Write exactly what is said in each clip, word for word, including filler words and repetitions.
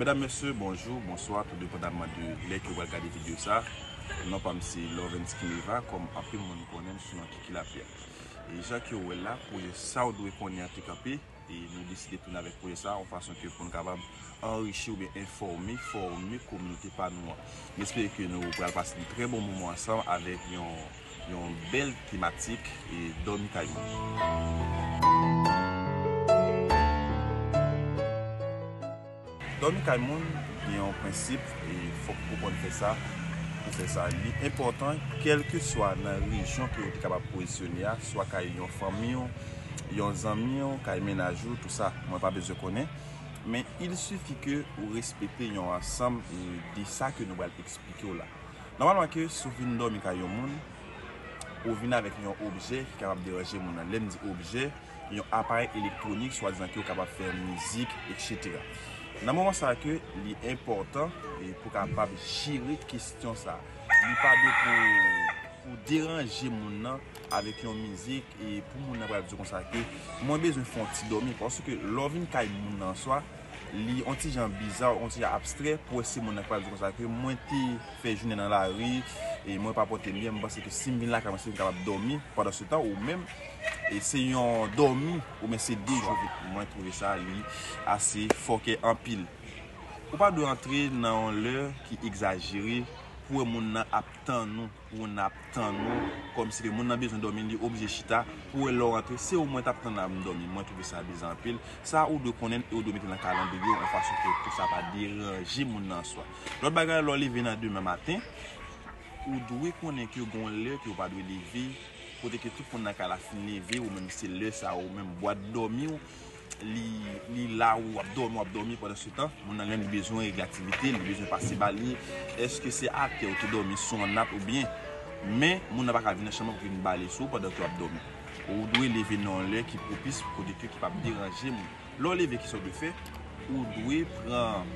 Medam, mesye, bonjou, bonswa, tou depandaman de lè ke w pral gade videyo sa. Non pa m se Lovens Kimeva, kòm anpil moun konnen m sou non Kiki Lapyè. E jan ke w wè l la, pwojè sa w dwe konnen an te kanpe, e nou deside tounen avèk pwojè sa, yon fason ke pou nou kapab anrichi oubyen enfòme, fòme kominote pa nou an. M espere ke nou pral pase yon trè bon moman ansanm avèk yon, yon bèl tematik, e dòmi kay moun. Dòmi kay moun gen yon prensip, e fòk ou konn fè sa. Pou fè sa, li enpòtan, kèlkeswa nan rejyon ke ou te kapab pozisyone a, swa kay yon fanmi w, yon zanmi w, kay mennaj ou, tou sa, mwen pa bezwen konnen. Men, il suffit ke ou respekte yon ansanm, e, de sa ke nou pral eksplike w la. Nòmalman ke si w vin dòmi kay yon moun, ou vin avèk yon objè ki kapab deranje moun nan. Lè m di objè, yon aparèy elektwonik, swadizan ke w kapab fè mizik, etsetera. Nan moman sa a ke li enpòtan, e, pou kapab jere kesyon sa a. Li pa dwe pou, pou deranje moun nan avèk yon mizik, e pou moun nan pral di w konsa ke mwen bezwen fè yon ti dòmi, paske lè w vin kay moun nan swa, li yon ti jan biza, yon ti jan abstrè, pou wè se moun nan ki pral di w konsa ke mwen te fè jounen nan lari, e mwen pa pòte m byen, mwen panse ke si m vin lakay mwen, se m kapab dòmi, pandan se tan, ou menm, e se yon dòmi, oubyen se de jou, mwen twouve sa, li ase fòkè anpil. Ou pa dwe antre nan yon lè ki egzajere, pou wè moun nan ap tann ou, pou moun nan ap tann ou, kòmsi ke moun nan bezwen dòmi, li oblije chita, pou wè lè w rantre, se ou mwen t ap tann la, m dòmi, mwen twouve sa biza anpil. Sa ou dwe konnen e ou dwe mete nan kalandriye w, yon fason ke pou sa pa deranje moun nan an swa. Lòt bagay, lè w leve nan demen maten, ou dwe konnen ke gon lè ke ou pa dwe leve, kote ke tout moun nan kay la fin leve, ou menm se lè sa, ou menm bwat dòmi w, li, li la, ou ap dòmi, w ap dòmi, pandan se tan, moun nan menm li bezwen regle aktivite, li bezwen pase ba li. Èske se atè ou te dòmi sou yon nat oubyen? Men, moun nan pa ka vin nan chanm nan pou vin bale sou ou pandan ke w ap dòmi. Ou dwe leve nan yon lè ki pwopis, kote ke ki p ap deranje moun. Lè w leve, kisa w dwe fè? Ou dwe pran,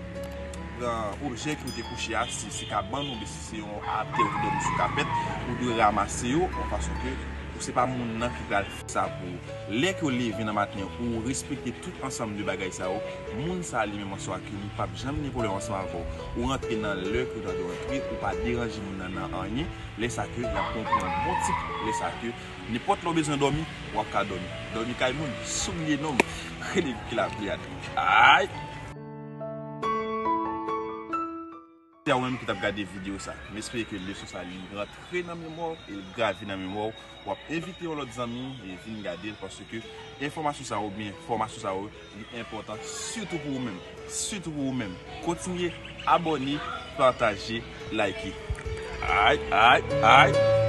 pran objè ke w te kouche a, si se kabann oubyen si se yon atè ou te dòmi sou kapèt, ou dwe ranmase yo yon fason ke ou se pa moun nan ki pral fè sa pou ou. Lè ke w leve nan maten, ou respekte tout ansanm de bagay sa yo, moun sa a li menm an swa ke li p ap janm gen pwoblèm ansanm avè w. Ou rantre nan lè ke w ta dwe rantre, ou pa deranje moun nan nan anyen. Lè sa ke l ap pran w pou yon bon tip, lè sa ke nenpòt lè w bezwen dòmi, w ap ka dòmi. Dòmi kay moun, soubliye non m, rele ki la pliyad. Ay! Se a ou menm ki t ap gade videyo sa. M espere ke leson sa li rantre nan memwa w e l grave nan memwa w. W ap envite yon lòt zanmi e vin gade l paske enfòmasyon sa yo oubyen fòmasyon sa yo li enpòtan sitou pou ou menm. Sitou pou ou menm. Kontinye abòne, pataje, like. Ay, ay, ay.